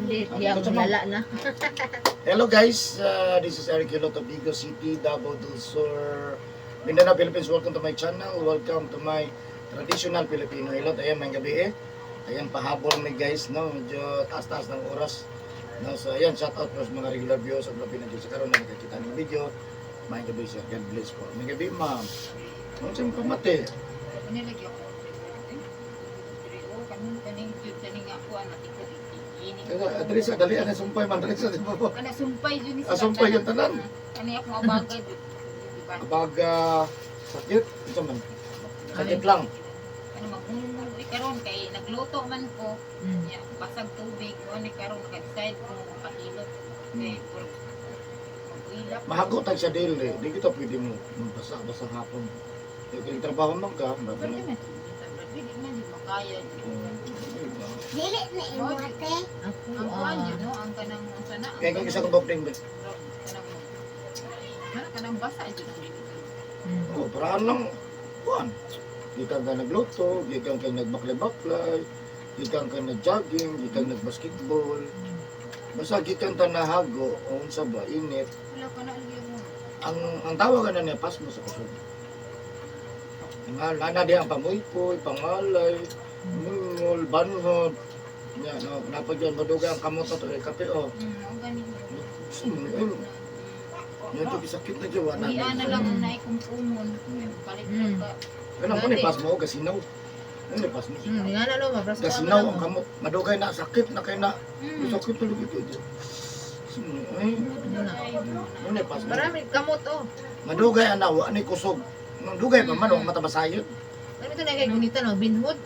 Hindi, Ah, di ako ito, ma'am. lala na. Hello guys, this is Eric Hilot of Vigo City, Davao del Sur, Mindanao, Philippines. Welcome to my channel. Welcome to my traditional Filipino hilot. Ayan, may gabi eh. Ayan, pahabol ni guys, no? Medyo taas-taas ng oras. No? So, ayan, shout out po sa mga regular viewers at labi na dyan sa karon na nakakita ng video. May gabi siya. God bless po. May gabi, ma'am. Ano siyang pamati? Nilagyan ko. Oh, kaning kaning cute kaning ako anak iko ini. Dali sa, dali, ano, sumpay man. Dali sa, di ba po? Kana sumpay jud ni Ah, sumpay yung tanan. Kani ako abagay jud. Di ba? Abaga, sakit. Ito man. Sakit lang. Ano maghumol uy karon kay nagluto man ko. Nya basag tubig mo ni karon naka-decide ko makahilot. Kay puro mag-ilap. Mahagot tag sa dili, di kita pwede mo basa basa hapon. Kaya kung trabaho man ka, Pero bago di na. man dili man jud makaya jud. Dili na imo ate. Ako, Ang kuan ah. jud no, ang kanang unsa na. ang Kaya kung isa kanang- kong bokding ba? Kanang ano kanang basa jud ang dili. Oh, paraan lang kuan. Gikan ka nagluto, gikan ka nagbaklay-baklay, gikan ka nag-jogging, gikan nag-basketball. Basta gikan ta nahago, o unsa ba, init. Wala ka na lagi mo. Ang tawag na niya pasmo sa kusog. Ang nana di ang pamuypoy, pangalay, mungol, banhod. Nya no, napag yan maduga ang kamot na to, eh, kape oh. Ang gani. Ayun. Yan to sakit na jawa na. Uwian na lang ang naikumkumon. Palit lang ka. Kanang mo ni pas mo gasinaw. Ano ni pas mo? Nga na no, mabraso ka Gasinaw man ang kamot. Madugay na sakit na kay na. Sakit talaga ito. Ay, ano ni pas mo? Marami kamot oh. Madugay ana wa ni kusog. Madugay pa man wa matabasayod. Ano ito na kay gunita no, binhod.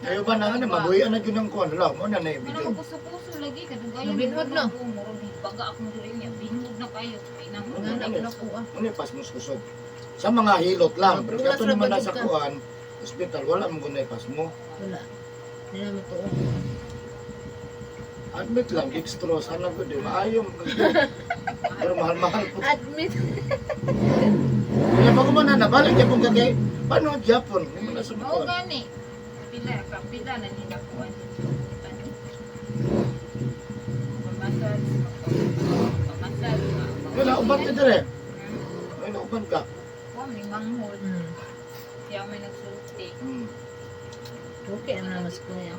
Kayo ba na ano mabuhi na gyud ang kuan la mo na na Ano video. magkuso-kuso lagi kadugayan. Binhod, no? Murag baga akong diri niya. Binhod na kayo. Ay nang Nga na ko ako ah. Ano ni pas mo sa kusog? Sa mga hilot lang, pero Mapulas kato ra naman ba na jud sa ka? kuan, ospital wala mo gunay pas mo. Wala. Hindi na matuo. Admit lang, dextrose, ano ko di, maayo. Pero mahal-mahal po. Admit. Kaya bago man na, nabalik Japon ka kay, paano Japon? Hindi mo na Oo sumukuan. gani. Pila ka pila na ni nakuan. Pamasal. Pamasal. Kaya nauban ka dire. Ay, nauban ka. Wa ni manghod. Siya may nagsulti. Okay naman mas kuya.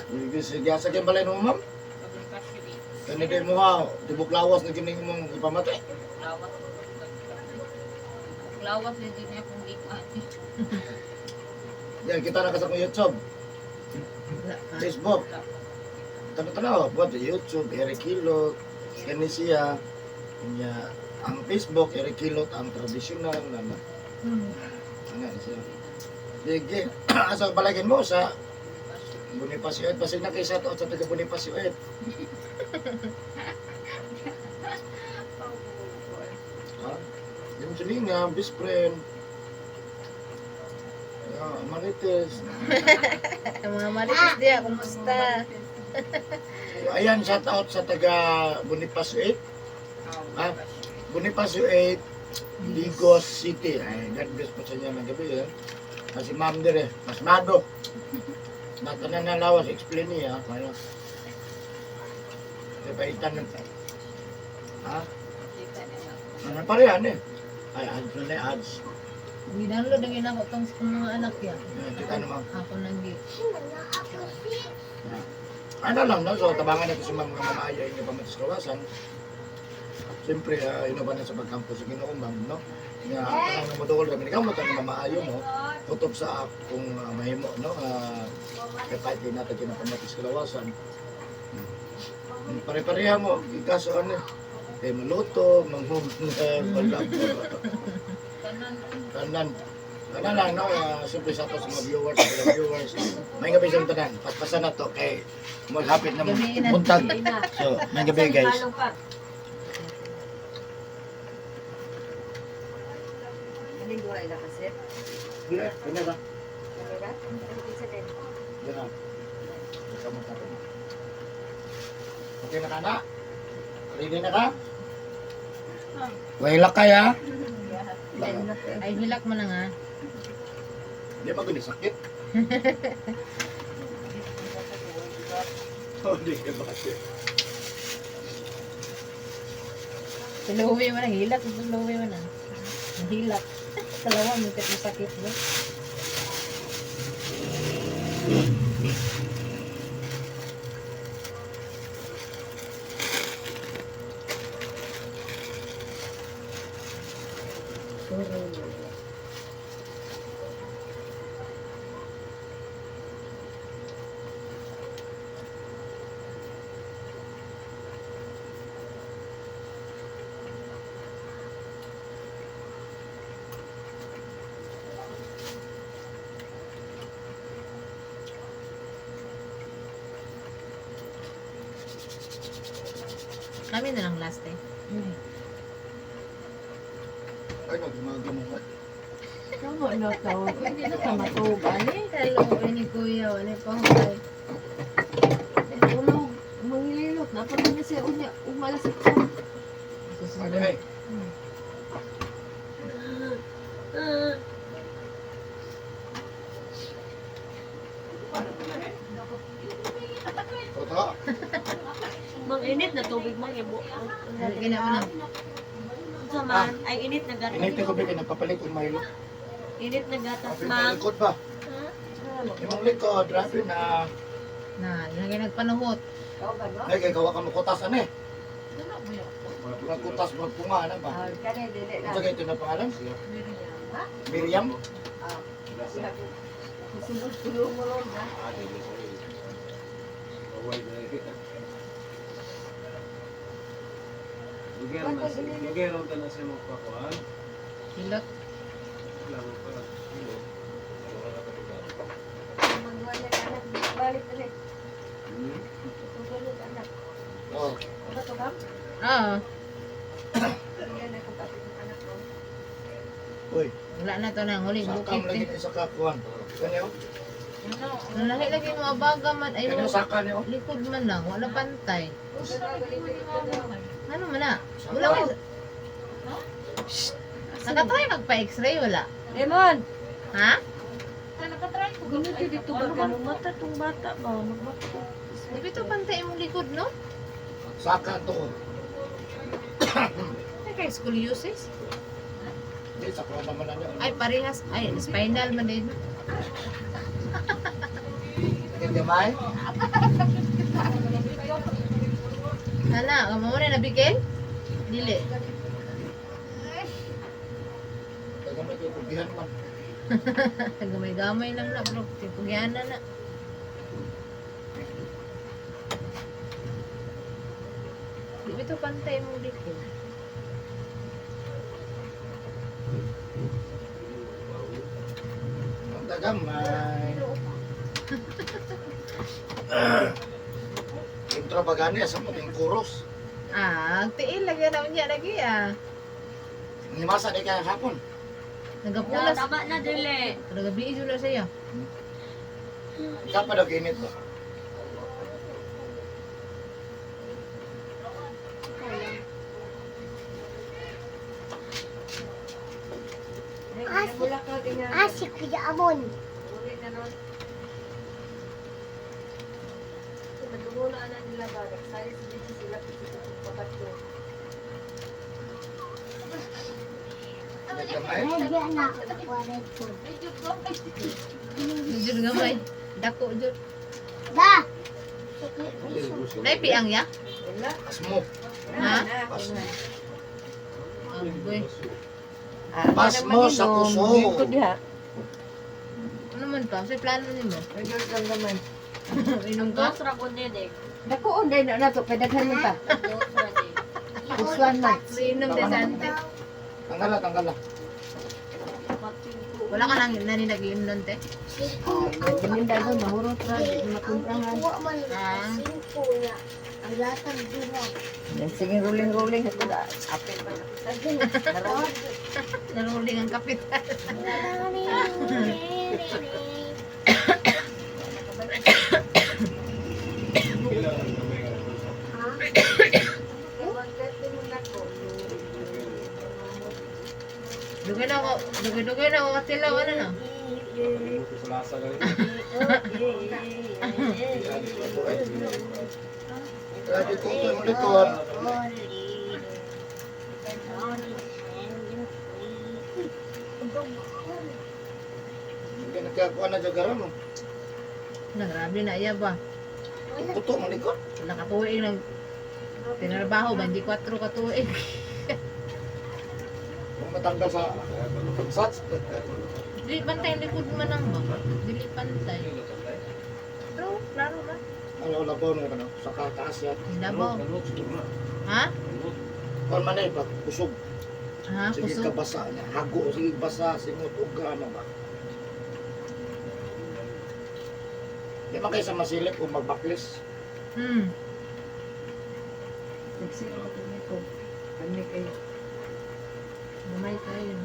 Sige, sige, sa kaya balay mo, ma'am. Kani di mo ha, tibok lawas na gining mong ipamatay. Lawas. Lawas na din niya kung gikuan. Yan, kita na ka sa kong YouTube, Wala pa. Facebook. Tanaw-tanaw, buhat sa YouTube, Eric Hilot, kani siya. Kanya, ang Facebook, Eric Hilot, ang traditional, ano, ano siya. Sige, asa balagin mo sa Bonifacio 8, basig na kay sa sa taga Bonifacio 8. Ha? Yung silinga, best friend. Yeah, Marites. Ang mga marites diya, kumusta? So, ayan, shout out sa taga Bonifacio 8. Ha? Bonifacio 8, Digos City. Ay, God bless po sa inyo ng gabi. Eh. Kasi ma'am dire, mas mado. Natanan na lawas, explain niya. Kaya, kaya paitan ng... Ha? Ano parehan eh. Ay, ads na eh, ads. Gidownload ang ginako tong sa mga anak ya. Ayan, kita naman. Ako nang gi. Ano lang, no? So, tabangan natin sa mga mamaya yung pamatis kawasan. Siyempre, inuban na sa pagkampo sa Ginoo, ma'am, no? Nga, tanang na modol kami ni kamot, ang mamaayo mo, kutob sa akong mahimo, no? Kaya kahit di natin kinapamatis kalawasan. Pare-pareha mo, ikaso ano, kay maluto, manghumner, wala. Tanan. Tanan lang, no? Siyempre sa ato sa mga viewers, sa mga viewers. May gabi sa tanan. Paspasan na to kay maghapit na Gabi na. buntag. So, may gabi guys. Kaning duha ila kasi. Dire, kanya ba? Kamera? Ano kinsa din? Dire. Ikaw mo tapo. Okay na ka na? Ready na ka? Wala kaya? Ay hilak mo na nga. Di ba gani sakit? Hindi ka bate. Tuluwi mo na, hilak. Tuluwi mo na. Hilak. Kalawa, may sakit ba? Kami na lang last eh. Ay, nagumagamo nga. Tama na to. Hindi na ka matug, ani. Hello, ni Kuya. Wala pa hukay. Tulog. Mangililot. Napatay na siya unya. Umalas ito. Ano eh? Totoo. Mang init na tubig mang ibo. Lagi na mo na. Sa man, ay init na gatas. Init ko ba nagpapalit og Milo. Init na gatas Imong mang. likod ba? Imong likod, grabe na. Na, lagi nagpanuhot. Ikaw ba no? Ay, kay gawa ka mo kutas ani. Nagkutas magpunga na ba? Ah, kani dili na. Unsa kay ito na pangalan? Miriam? Ah. Sulod-sulod mo ron ha. Ah, dili, sorry. Away na eh. Lugar na na siya magpakuan. Hilot. Wala mo pa. Hilo. Wala ka katugan. Magwala ka anak, balik ulit. Hmm? Tugalog anak. Oh. Ano to ma'am? Oo. Bigyan ako kapit ng anak ko. Uy, Wala na to na. Huling sakam bukit lagi eh. isa ka kuan. Kani oh. Nalahi lagi mo abaga man. Ay, Kani mo, saka ni oh. likod man lang. Wala pantay. Ano man na? Wala ko. Shh! Nakatry magpa-x-ray wala. Lemon! Ha? Nakatry ko. Gunod yun dito ba ganun mata tong bata ba? Magbako. Di to pantay imong likod, no? Saka to. Ay, kay scoliosis. Di sa kuan naman na niya. Ay, parehas. Ay, spinal man din. Kay gamay. Hala, kamo mo na nabigil? Dili. Kay gamay kay kugihan man. Gamay-gamay lang na, bro. Tipugyanan na. Di ba ito pantay mong likod? Ang tagamay. Intro ba gani sa puting kuros. Ah, tiil lagi na niya lagi ah. Nimasa di kaya hapon. Nagapulas. Tama na dili. Nagabi jud na siya. Ikaw pa daw ginit ba? Ay, wala ka ganyan. Ah, si Kuya Amon. Uli na nun. Naguguna na nila ba? Nagsali sa dito sila pagpapatlo. Kay gamay. Lagi na ako ko. Jud gamay. Dako jud. Da! Nay piang ya? Wala. Asmo. Ha? Pasmo. Agoy. Pasmo sa kuso. Ano man pa? Sa plano nimo? Medyo lang naman. Inom ka? Dos ra ko dede. Dako unday na nato kay daghan man pa. Dos ra di. Uswan man. Inom de sante. Tanggal na, tanggal na. Wala ka nang nani nag-inom nun, te? Ganyan dagon mahurot ra di makumprahan. Kuha man Ah. singko na. Ang latag duha. Sige rolling rolling ako da. Apel pa. Naruling ang kapital. Kailangan gamay nga na. Dugay na ako, dugay-dugay na ako katilaw, ano na? Nakalimutan sa Kulasa galing. Grabe ko ito yung likod. Hindi nagkakuha na dyan karon. No? Na grabe na iya ba. Puto man likod. Nakatuig nag tinarbaho 24 ka tuig. Kung matanggal sa sats. Dili pantay ang likod man ang ba. Dili pantay. Pero klaro ba? Ano labaw na ano? Sa kataas yan. Labaw. Ha? Kung man eh, pag kusog. Ha, Sige kusog. ka basa niya. Hago, sige basa, singot, uga, ano ba? Di man kayo sa masilip kung magbaklis. Nagsiro ako nito. Kami kayo. Mamay tayo.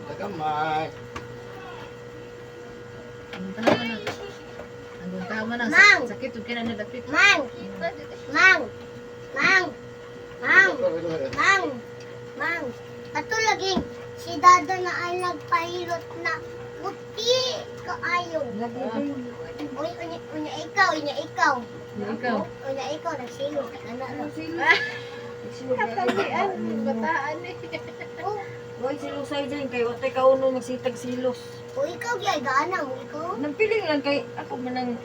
Tagamay. Ang tama na. Ang tama na. Mang! Sakit ug kina nadapit. Mang! Mang! Mang! Mang! Mang! Mang! Ato laging si Dada na ay nagpahilot na puti kaayo. Lagi din. Uy, unya, unya ikaw, unya ikaw. Ikaw. Unya ikaw, nagsilot. Ano, ano? Katalian, bataan eh. Oh, Uy, silusay din kay watay kauno magsitag silos. oh, ikaw, gyay, gaana mo, ikaw. Nagpiling lang kay ako man ang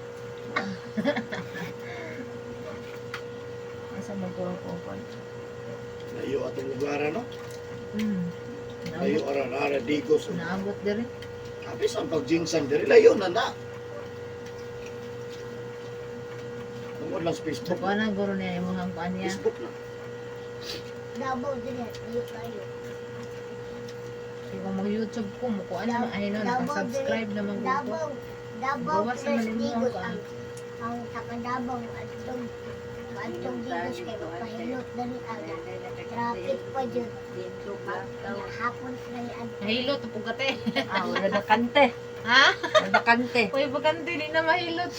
Asa magkuha ko ko. Layo atong lugar, ano? Layo Naabot, ara ara digos. naabot diri. Kapis ang pagjinsan diri layo na na. Tungod lang sa Facebook. Kuha na guro niya imong kuan niya. Facebook na. Davao din, layo kayo. Kaya kung mag-YouTube ko, mukuan naman ay no, nakasubscribe naman ko. Davao, Davao Gawas plus naman nimo ang Digos kuan. ang taga Davao adtong adtong Digos kay magpahilot dali ang traffic pa jud. Hapon kay adto. Mahilot, upog ka te. ah, wala bakante. Ha? Wala bakante. Uy, bakante, di na mahilot.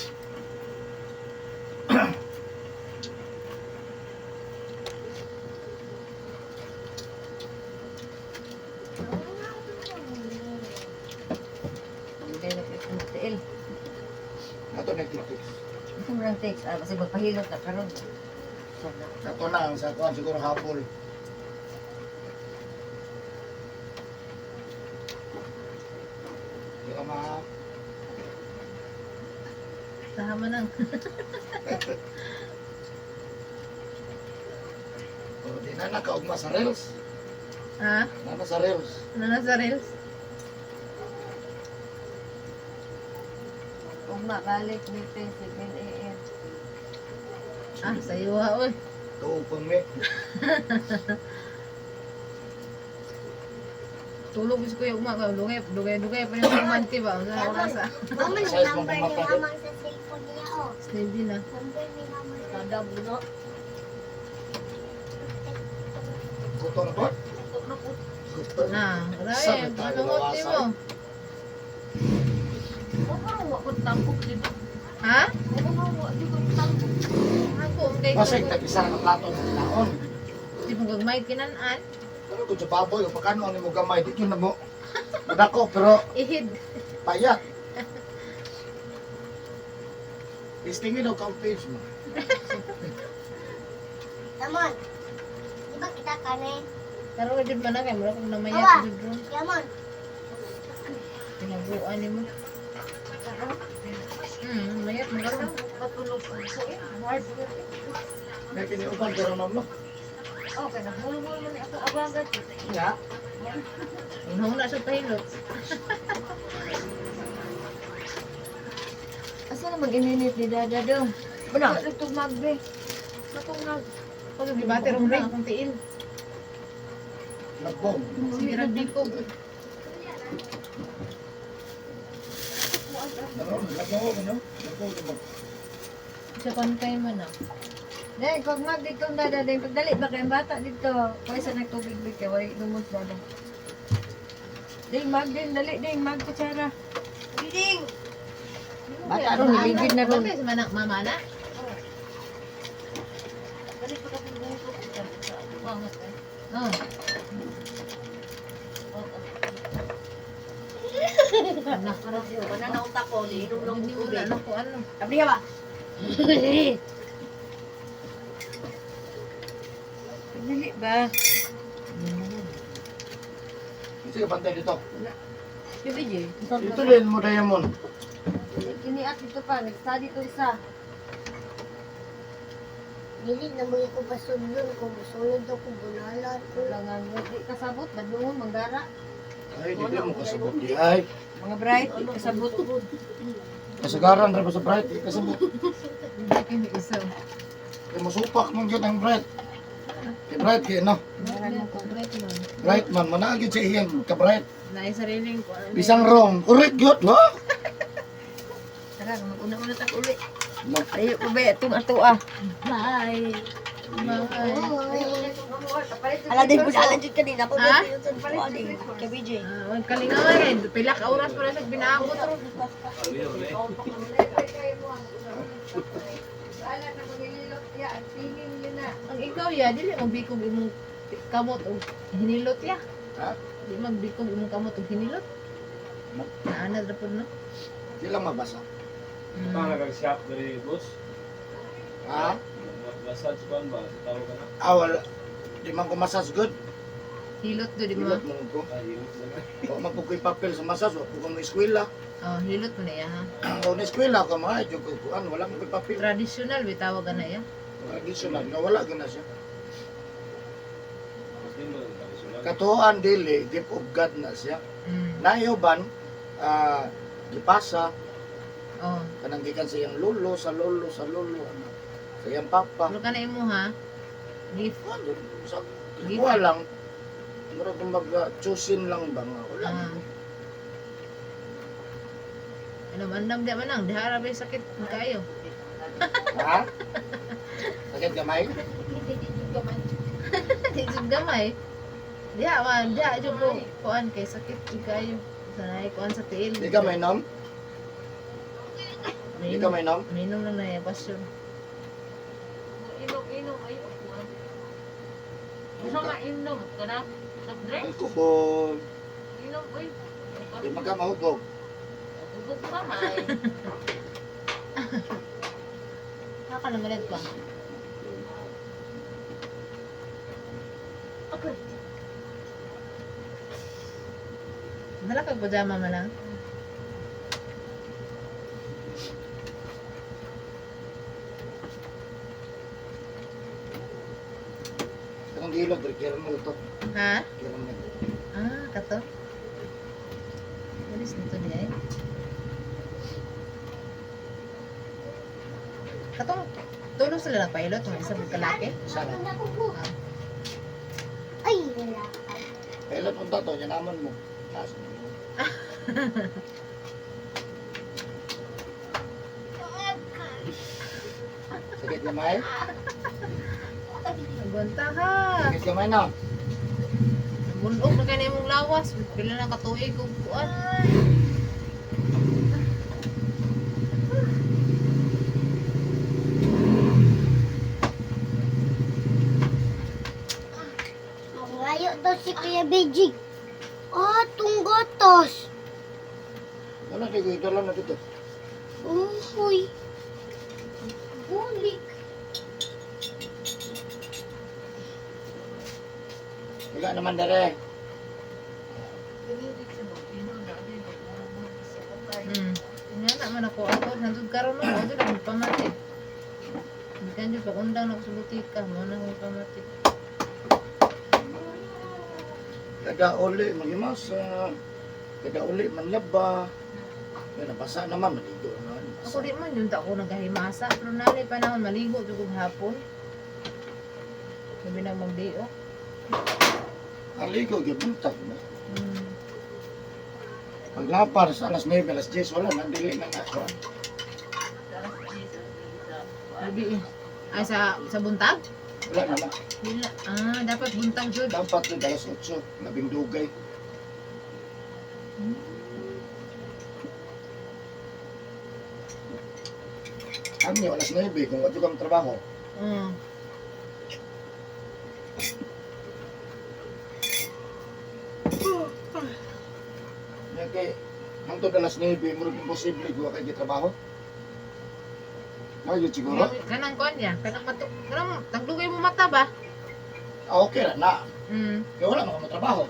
Hindi na kay tiil. Ato nagtitik. Ito mo lang text ah, kasi magpahilot na karon. Sana. Ato na ang sa kuan siguro hapol. Di ka ma Tama nang. Oh, di na nakaugma sa reels. Ha? Nana sa reels. Ano na sa reels? Ugma balik ni 7 AM. Ah, sayo ha, uy. Tuog pa mi. Tulog ko yung umaga. Lugay, lugay, lugay. Pa yung kumanti ba? Wala, wala sa. Mama, Size mong number ni kumata, Mamang sa cellphone niya oh. Steady na. Number ni Mamang. Kada buno. Kuto na ba? Kuto. Na, Sa grabe. tayo Manungot ni mo. Wa ko tangkok dito. Ha? Wa ko tangkok. Ako, kay Kasi tag-isa ka plato ng taon. Di mo gagmay kinanan. Pero kung sa baboy, o pagkano ano mo gamay, di yun na mo. Madako, pero Ihid. payat. Listingin daw kang page mo. Tamon. Di ba kita kani? Pero jud man na kay mura kong namayat Awa. jud ron. Yamon. Tinaguan nimo. Mayat mo karon. Matulog ko eh. Hard work eh. May kiniuban pero ma'am no. Okay, nagmulmul man ako abagat. Nga. Unang na siya pahilot. Asa na mag-ininit ni Dada dong? Wala. Nagtugmag be. Natungag. Pag gibati ron na akong tiil. Nagbong. Sige ra bikog. Ano? Nagbong ano? Nagbong ano? Sa kontay man ah. Dahil pag mag dito Dada dahil pagdali ba kay ang bata dito. Kaya sa nagtubig big kay way lumos Dada. Ding mag din dali ding mag kutsara. Ding. Bata ron niligid na ron. Bantay sa manang mama na. Balik pa kasi buhok ko. Oh. Wala na utak ko, inom lang Hindi ko mo tubig. na ano ko ano. Abri ka ba? Dili ba? Sige, bantay dito. BBJ. Dito din mo, Diamond. Kiniat dito pa, nag-study to isa. Dili na mo ko pasundon ko musulod ako bunalan ko. Langan mo, di kasabot, badlungon, manggara. Ay, dili mo kasabot di ay. Mga bright, di kasabot. Kasagaran ra ba sa bright? Di kasabot. Hindi kini isa. Kay mosupak man gyud ang bright. Kay bright kay no. Bright man. Bright man manaa gyud sa iyang ka bright. Na sariling ko. Ano Bisang wrong. Correct gyud, ha? Tara, mag-una-una ta uli. No. Ayo ko ba itong ato ah. Bye. Bye. Ala din po alan jud kanina ko Ha? Kay BJ. Ah, wag kalingawan eh. Pila ka oras pa na siya binaabot ro. Aliyo, eh. Ala na manghilot ya, ang tingin yun na. Ang ikaw ya dili magbikog imong kamot og hinilot ya. Ha? Di magbikog imong kamot og hinilot. Naanad ra pud no. Di lang mabasa. Para kang shop diri, boss. Ha? Massage kuan ba? Sa tawag ka na? Ah, wala. Di man ko massage good. Hilot do di mo. Hilot mo ko. Ah, hilot na nga. Wa man po ko'y papel sa massage, wa po ko mo eskwela. Oh, hilot mo na ya ha. Ang na eskwela ko mga jud ko kuan, wala man ko'y papel. Traditional bitawag na ya. Traditional nga wala gyud na siya. Mas din ba traditional? Katuan dili, gift of God na siya. Nayoban ah gipasa Oh, kanang gikan sa iyang lolo, sa lolo, sa lolo, ano, sa iyang papa. pero kana imo ha. Gift. Kuan jud, sa kuha lang. Mura kumbaga choosing lang ba nga wala. Ah. Ano mandam di man ang dihara ba sakit kayo. Ha? Sakit gamay? Di jud gamay. Diha man, diha jud ko kuan kay sakit jud kayo. Sanay kuan sa tiil. Di ka mainom? Di ka mainom? Minom lang na ya pasyon. Inom, inom, ay, upuan. Gusto nga inom ka na? Soft drink? Alcohol. Inom, uy. Di man ka mahugog. Ubog pa, may. Haka na malit pa. Okay. Dala kag pajama man lang. Kanang gilod, diri caramel to. Ha? Caramel. Ah, kato. What is nito di ay? Katong tulong sila ng pilot, mga isa pud kalaki. Sana. Ay, wala. Kailan punta to, yan naman mo. Taas mo. Sakit gamay? Nagbanta ha. Sakit gamay na. Bunog na kay imong lawas. Pila na katuig og kuan. Ngayo daw si Kuya BJ. Ah, tunggotos. Wala, di ko idala na dito. Uy. Bulik. Wala naman dere. Nga na man ako ako nandun karon no, mo jud akong pamati. Gikan jud pag-undang na ako sa butika, mo na akong pamati. Kada uli, manghimasa. Kada uli, manlaba. Kaya nabasa naman, maligo naman. Ako di man yun ako nagahimasa, pero nalay panahon maligo jud kog hapon. Sabi na magdio. Ang ligo, gibuntag na. Paglapar sa alas 9, alas 10, wala, nandili na nga ako. Gabi eh. Ay sa buntag? Wala naman. Di na. Ah, dapat buntag jud. Dapat yun, alas 8, labing dugay. Kami, alas 9, kung wala kang trabaho. Kaya kay, Hangtod alas 9, murag imposible wa kay trabaho. Mao yun siguro. Kanang kuan niya, kanang matu, kanang tagdugay mo mata ba? Ah, okay ra na. Kaya wala man ka trabaho.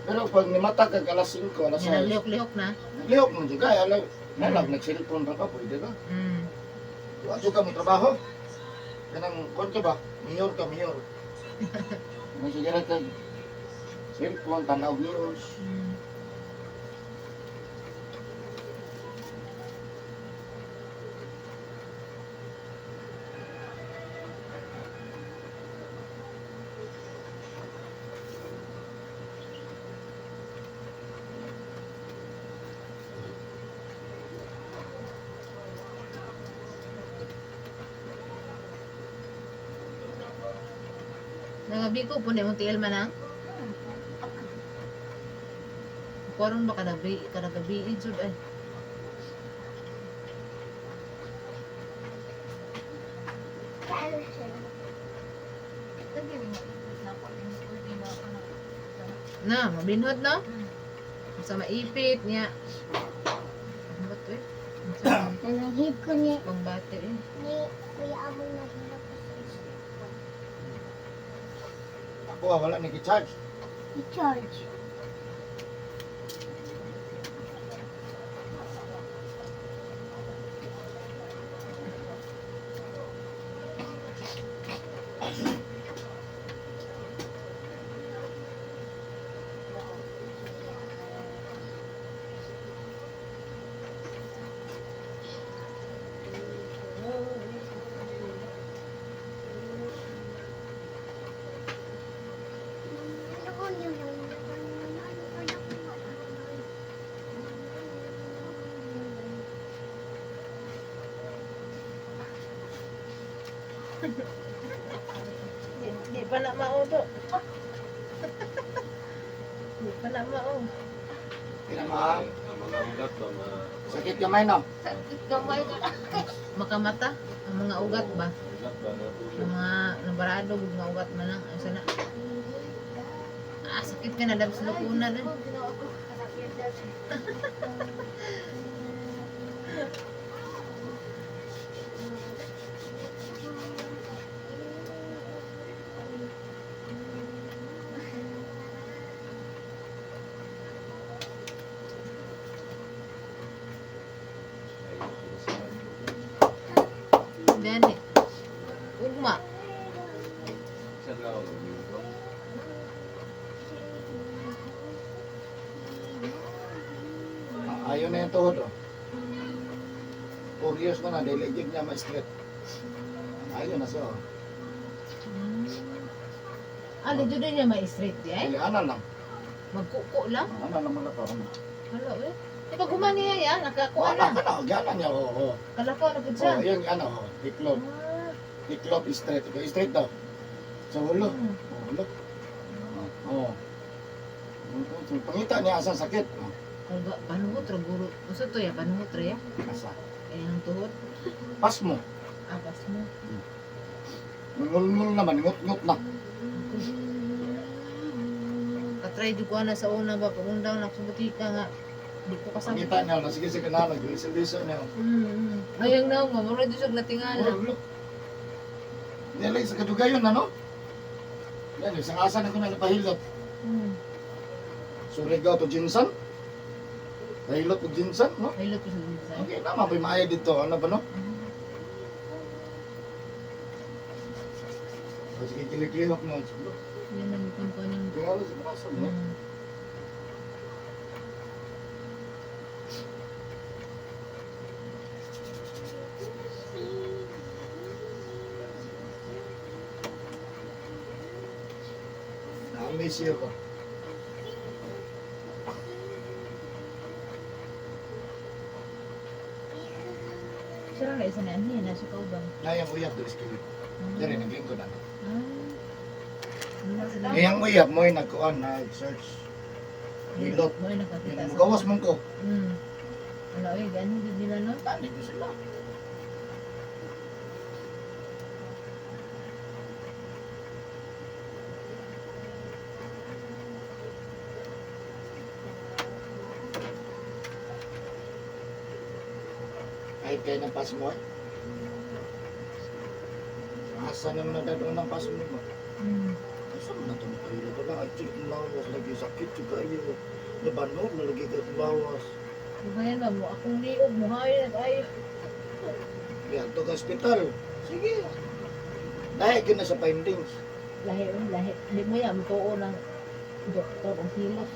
Pero pag nimata kag alas 5, alas Yan, 6, lihok-lihok na. naglihok mo jud kay alaw. Nalag nag-cellphone ra ka pwede ba? Wa jud ka mo trabaho. Kanang kon ka ba? Mayor ka, mayor. May sige ra kag cellphone tanaw news. Nagabi ko po na imong tiil man ang. Karon ba kada gabi, kada gabi jud ay. Lagi rin maipit na ako. Pwede na ako na. Na, mabinhod no? Sa maipit niya. Ano ba to eh? Unsa Nananghid ko ni Pangbate eh. ni Kuya Amon na hirap ko sa cellphone. Ako ah, wala ni charge. I-charge. Di pa na mao to. Di pa na mao. Pinama, Ang mga ugat ba, mga sakit kamay no. Sakit kamay ko na. Makamata ang mga ugat ba? Ugat ba, natulog. Ang mga nabarado gud nga ugat man lang. Ay sana. Ah, sakit ka na dam sa lukunan eh. Ginoo ko, kasakit daw siya. Dani. Ugma. Sa lao, linggo. Ah, ayaw na yung tuhod oh. 4 years na na, dili gid niya ma-straight. Ayaw na siya oh. Ah, di jud niya ma-straight di ay. Dili ana lang. Magkuko lang. Ana lang mga to. Ano. Hala eh. Di pag human niya ya, nakakuha Ana na. ka na, gana niya oh. Oh, Kalakaw na pud siya. oh yung ano oh, iklop. Ah, Iklop straight. Okay, straight daw. Sa hulo. Oh, hulo. Oh. Oh. Pangita niya asa sakit. Oh, Kalba, panuhot ra guro. Unsa to ya, panuhot ra ya? asa. Kaya ang tuhod. Pas mo. Apas mo. Ngulngul naman, ngut-ngut na. Katry jud ko ana sa una ba pag undaw na sa butika nga. Di ko kasabot. Pangita niya, na sige sige na, nag-liso niya. Ayang na mo, mura jud siya natingala. Oh, hulo. Dili sa kadugayon ano? Yan, isang asa na ko na napahilot. Surigao to Jinsan. Pahilot to Jinsan, no? Hilot ko sa dinsa. Okay, naman pa maayo dito. Ano ba, no? O, sige, kilikilok na. Sige, Yan ang ikon ko ning. tingala sa braso, no? Na-amaze siya ko. Sira na isa na anhi na sa kauban. Nayang uyab, dali sa kilid. Dali, naglingkod na. Ah. Ano Ngayang uyab mo yung nagkuhan, nag-search. Hilot. Mo ay nakakita sa. Gawas mong ko. Ano oy, ganin jud nila no? Tani ko sila. Kahit kayo ng pasmo eh. Asa naman na dadaan ng pasmo mo? Asa man na ito mapahilot? Wala, ay, chik, lawas, lagi sakit, chik, ayo. Nabanog, nalagi ka itong lawas. Diba yan ba mo? Akong liog, muhay na ay. Kaya ito ka hospital. Sige. Dahil yun na sa findings. Lahi, oh, lahi. Di mo yan, tuo ng doktor ang hilot.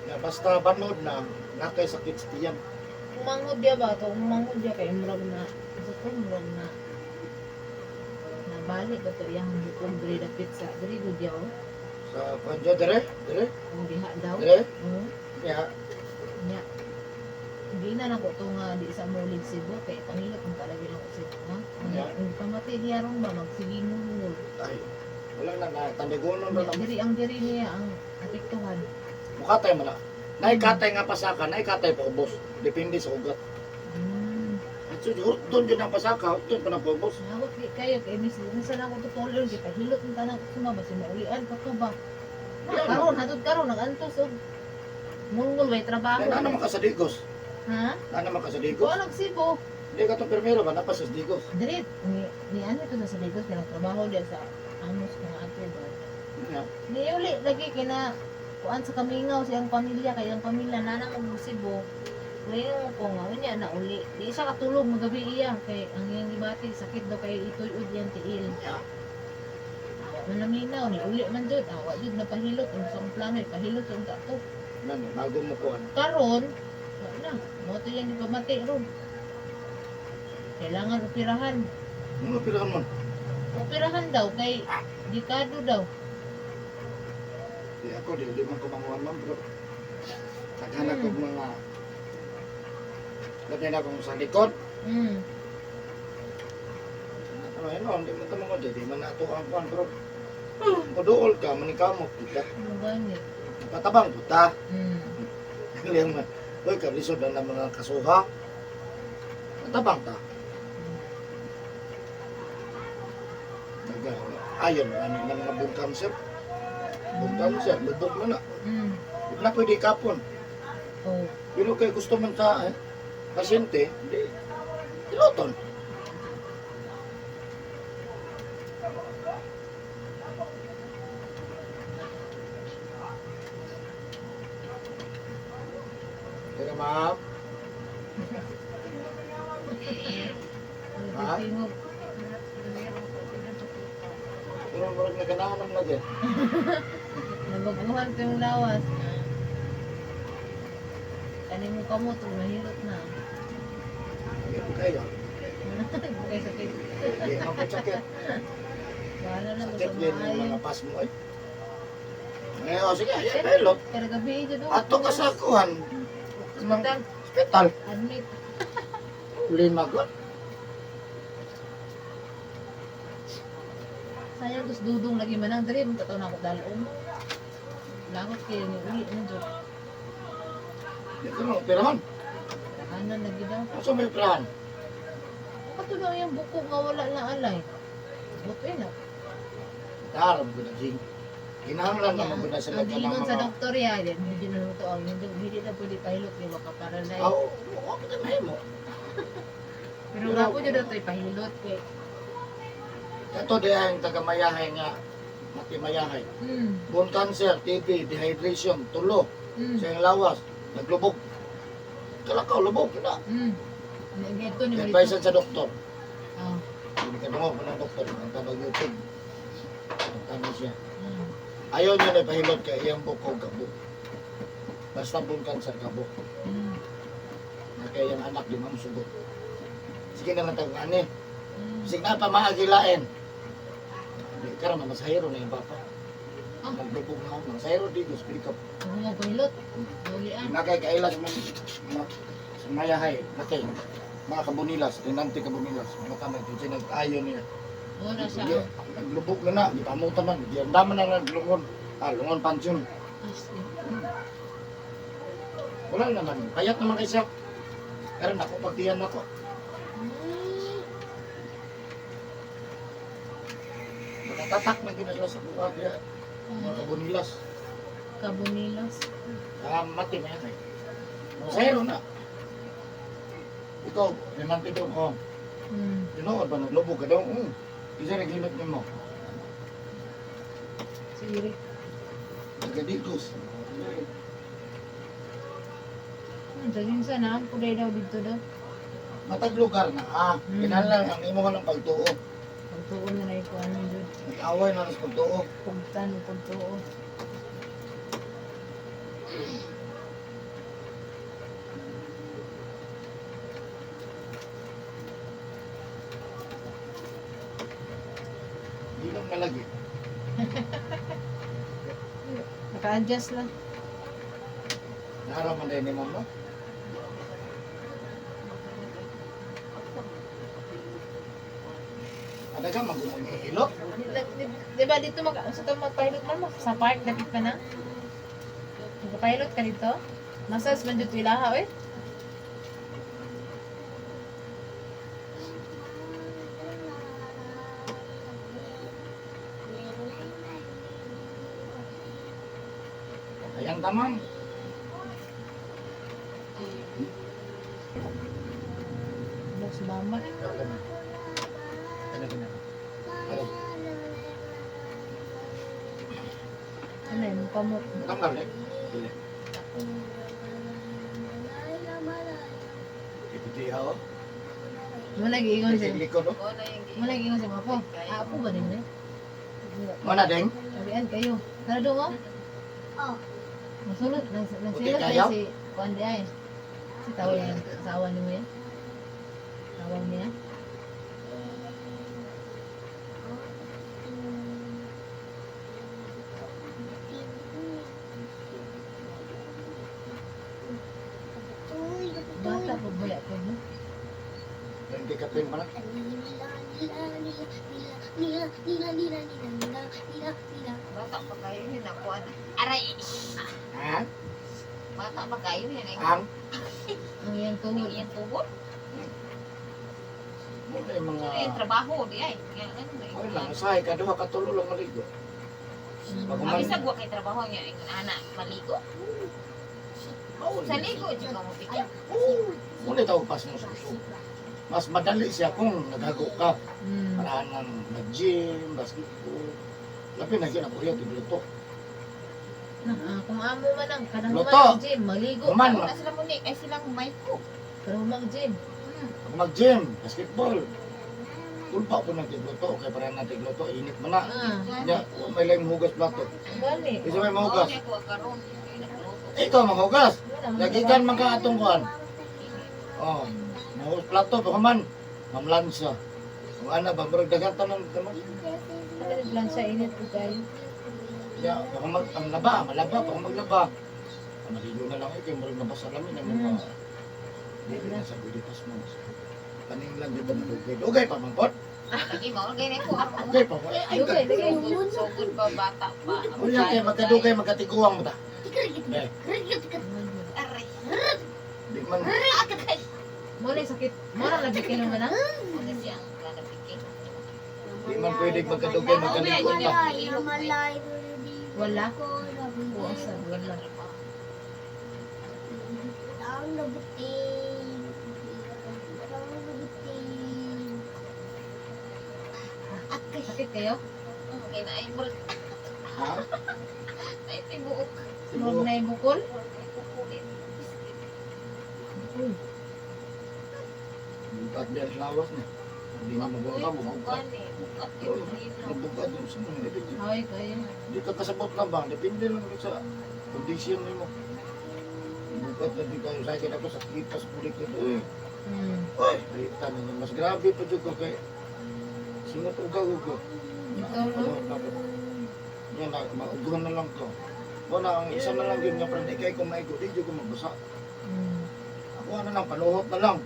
Ya, basta banod na, nakay sakit sa tiyan. Umangod diya ba ito? Umangod diya kay murag na. Sa ko murag na. Nabalik ba ito iyang bukog diri dapit sa diri gud diya oh. Sa kwanjo, dere, dere, Ang diha daw. dere. Oo. Ya, Nya. Hindi na nako to nga di sa mulig Cebu kay pangilot ang palagi nako Cebu ha. Yeah. Ang pamati niya ron ba magsigingol. ay, wala na na, tandigonon na lang. Diri ang diri niya ang apektuhan. Mukatay man na. Naikatay nga pasaka, naikatay pa ubos. Depende sa ugat. At so, doon yun ang pasaka, doon pa ng paubos. Nawat di kayo kay miss minsan ako tutuloy di pahilot ang tanan ko sumaba si maulian pa to ba. Na, Yan. karon hatod karon nagantos og mungol way trabaho. Kaya naman ka sa Digos. Ha? Na naman ka sa Digos. Ko nag Cebu. Hindi ka itong permero ba? Napas sa Digos. Diri ni ano to sa Digos pinagtrabaho diya sa amos nga ato ba. Ya. Niuli lagi kina kuan sa kamingaw siyang pamilya kay ang pamilya nana mo Cebu. Ngayon ko nga unya na uli. Di siya katulog magabi iya kay ang iyang gibati sakit daw kay ituy-ud iyang tiil. Ya. Awa man naminaw ni uli man jud awa jud napahilot ang sa akong plano ipahilot ang to. Nan, bago mo kuan. Karon wa na mo to iyang gipamati ron. Kailangan operahan. Ano pirahan mo? Operahan daw kay dikado daw. Di ako, di man kumanguan man, bro. Taghanak kong mga labi na akong sa likod. Ano yun, no, hindi mo tamo di man nato ang kuan, bro. Muduol ka, manikamot kita. Ano gani? Patabang puta. Kaya man, uy, kalisod na ng mga kasuha. Patabang ta. Naga, ayon, ano na mga bone cancer. Bone cancer, lubog na na. Di na pwede kapon. Oh. Pero kay gusto man sa eh, pasyente, di, iloton. Pero ma'am, Ha? Tingog. pero murag naganahan naman lagi. Nabaguhan ko yung lawas. Kani mo kamot, mahilot na. Hindi ko kayo. Kay sakit. Hindi man po sakit. Wala na mo Sakit sa din yung maayo. mga pas mo ay. Ngayon, oh, sige, ayan, pilot. Pero gabi ito doon. Ato ka sa kuhan. Hospital. Hospital. Admit. Lima god. Sayang tus dudong lagi manang diri mo tataw na ako dalom. Lakot kayo ni uli na jud. Hindi ko nang operahan. Kanan lagi daw. Asa may operahan? Katunaw yung buko nga wala na alay. Buto na. Tarab ko na jing. Kinahanglan naman ko na sila Ang ka ng giingon sa mga... doktor ya, din hindi na to ang hindi hindi na pwede pahilot di ba ka paralyze. Oo, oh, oh, mahimo. Pero nga po jud ito ipahilot kay. Ito di ang taga-mayahay nga. Matimayahay. Bone cancer, TB, dehydration, tulo, sa iyang lawas, naglubog. Kalakaw, lubog, na. Ito ni Advice sa doktor. Ah. Hindi ka dungog ng doktor, ang tabag YouTube. Ang tanong siya. Ayaw niya na ipahilot kay iyang bukog kabo. Basta bone cancer kabo. Na kay iyang anak di man sugot. Sige na lang tag ani. Sige na pa maagilain. Di karon na masahiro na yung papa. Ah. Naglubog na ako. Masahiro di ko speak up. Ang mga pahilot. Ulian. Nakay kailas man sa mayahay, nakay mga kabunilas, dinante kabunilas, mga kamay, kasi nag-ayo niya. Wala siya. Hindi, naglubog na na, di pamutan man, di andaman na naglungon. Ah, lungon pansyon. As in. Wala naman, payat naman kay siya. Pero nako, pagtiyan nako. Nakatatak na ginasla sa buha, kaya mga kabunilas. Kabunilas. Ah, mati na yan eh. Masahiro na. Ikaw, limante dong, oh. Tinuod ba, naglubog ka daw? Isa naghilot nimo. Si Eric. Nagadigos. Sa Jinsa na, ang puday daw dito daw. Matag lugar na, ah. Kinahanglan ang imo ka ng pagtuo. Pagtuo na na iko ano yun. Nag-away na sa pagtuo. Pugtan o pagtuo. Di lang nalagi. Naka-adjust lang. Naharaman din ni mama. Ada ka magumang ihilot? Di ba dito mag sa to magpilot man mo sa park dapit pa na? Magpilot ka dito? Massage man dito ilaha oy. Ayan tamang. Ano si mama? Ano gina? Ano? Ano yung pamot? Tanggal eh. Dili. Ipiti ha oh. Mo nag-iingon siya. Likod oh. Mo na yung Mo nag-iingon siya mga po. Ah, apo ba din eh? Mana deng? Sabihan kayo. Tara dong oh. Oh. Masulot nang Puti nagsilot kayo? kayo si Kuan di ay. Si tawag yan. Asawa ni mo yan. Tawag niya. Bata po ba po no? Hindi ka pin mana. Bata pa kayo yun ako. Aray! Ha? Bata pa kayo yun. Ay, Ang Ang iyang tuhod. iyang tuhod. mo na yung mga Ay, trabaho di ay. Nga, ano, Ay lang, usahay ka duha ka tulo lang maligo. Pag Ang human, bisag wa kay trabaho niya ingon ana maligo. Sa ligo jud ka mo pikit. Muna tawag pas mo suso. Mas madali siya kung naghago ka. Paraan ng nag-gym, basketball. Labi na yun ang kuya, tigluto. Na, ah, kung amo man ang kanang Luto. human ang gym, maligo. Human, Wala sila mo ni ay silang may cook. Pero humang gym. pag mag-gym, basketball. Kulpa po ng tigluto, kaya paraan ng tigluto, init mo na. Ah, Nya, may lang hugas plato. gani. Isa may mahugas. Mao ni ko karon nagluto. Ikaw manghugas. Wala, mga Lagikan man ka atong kuan. Oh, mahugas plato pa man. Mamlansa. Kung ana ba murag daghan tanan tanan. Ano lang siya init po kayo. Ya, baka mag ang laba, malaba, baka maglaba. Ah, maligo na lang eh, kay murag nabasa lamin ang mga. Dili na sa pwede pas mo. Kaning lang di ba nadugay? Dugay pa man pod. Lagi mao gani ko ako. Dugay pa mo. Eh, ay Dugay, dugay. Sugod pa bata pa. Unya kay magkadugay magkatiguang mo ta. Eh, Aray. di man Mo na yung sakit. Mo na lagi kayo naman ah. Ano siya ang kanapiki. di man pwede magkadugay magkalikot ta. Wala. Buwasan, wala. Ang nabuting. Ang nabuting. Sakit kayo? Kay na ay murag Ha? na tibuok. Murag na yung bukol? Uy, Bukat diyan sa lawas niya. Hindi na mabuka, mabuka. Gani, bukat Oo, yun. Mabuka dun sa mga. Ay, kayo. Hindi ka kasabot na ba? Depende lang dun sa condition nimo. Bukat na di kayo sa akin ako sa kitas bulik ko. Eh, Oy, balita na mas grabe pa dyan ko kay singot ugaw ko. Ikaw, no? Yan na, mauguhan na lang ko. O na, ang isa na lang yun nga, pero di kayo kung maigo, di dyan ko magbasa. Ako ano lang, panuhot na lang.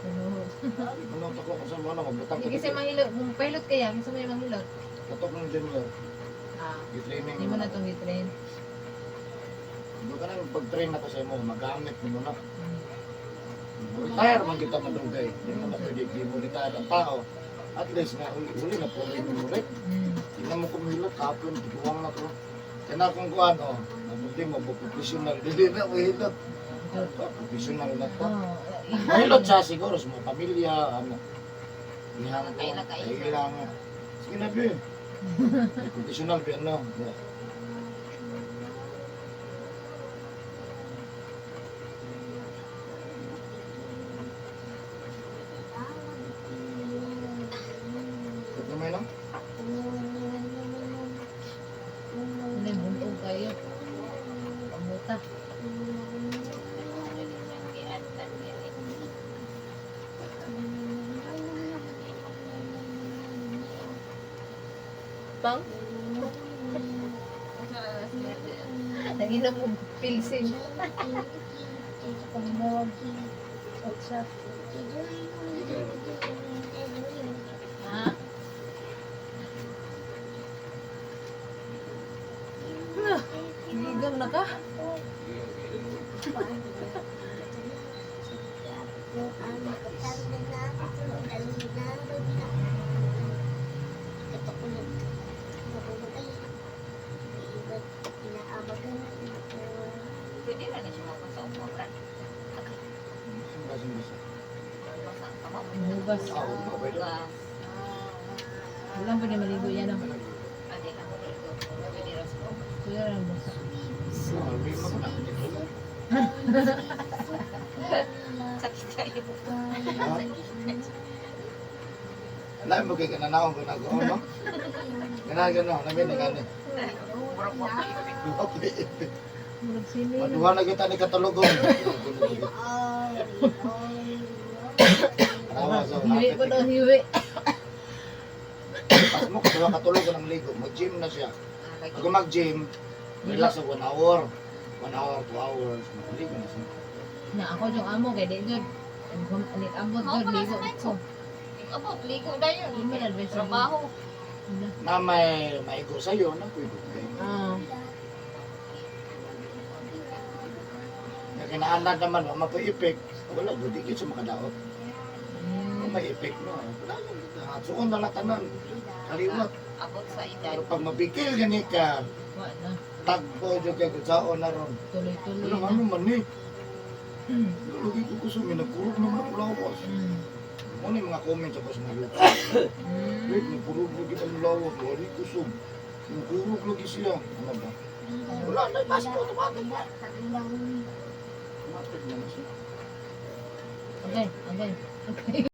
Panuhot. Panuhot ako kung saan mo na, magbutang Hindi kasi mahilot. Kung pilot kaya, kasi may manghilot. Katok ng junior, Ah, gitraining hindi mo na itong i-train. Hindi ka nang pag-train na kasi mo, magamit mo na. Retire man kita madugay. Hindi mo na pwede, di mo retire ang tao. At least na, uli, uli na po rin mo rin. Tingnan mo kumilot, kapon, tiguang na to. Kaya na kung kuan, oh, mabuti mo, professional. Dili na, uhilot. Professional na to. Oh, Mahilot siya siguro sa mga pamilya, ano. Iyang ko, Kaila-kaila. kailangan. Sige na, be. May conditional, be, ano. Yeah. Ito may lang? Ano yung buntong kayo? Pamuta. Pang? Nanginom mo pilsin. Pangmog. Otsa. Ha? Na, Gigang na ka? Pwede na na siya mapunta umura. Basa, basa. Basa ang kamao. Hugas. Ah, oo, pwede. Hugas. Wala pa niya maligo yan. ah. Adi lang ko dito. Pwede ra sa Kuya lang basa. Ah, may mga na. Sakit kayo. Ha? Lain mo kay kananaon ko nag no? Kana gano, namin na gani. Murag wa pa ipit. Murag sini. Maduha na kita ni katulugon. Tawa sa Hiwi ko daw, hiwi. Pas mo kaduha katulugon ang ligo, mag-gym na siya. Pag mag-gym, relax sa 1 hour. 1 hour, 2 hours, maligo na siya. Na ako yung amo kay di jud. Anik abot Mao jud pa na ligo sa ko. Abot, ligo dayon. Di man advice. Trabaho. Na may maigo sa'yo, na pwede. Ah. Na kinaanad naman, wa mapo-effect, wala, di gyud siya makadaot. Kung may effect no, wala lang kita. Suon na lang tanan. Kaliwat. Abot sa edad. Pero pag mabigil gani ka, Wa na. tagpo jud kay kutsaon na ron. Tuloy-tuloy Wala na. ano man ni. Lugi ko kusog, may nagkurog naman ako lawas. Ano yung mga comments ako sa mga YouTube? Wait, nagkurog lagi ang lawas, wala kusog. Nagkurog lagi siya. Ano ba? Wala na, passport, automatic na. Automatic na na siya. Okay, okay. Okay.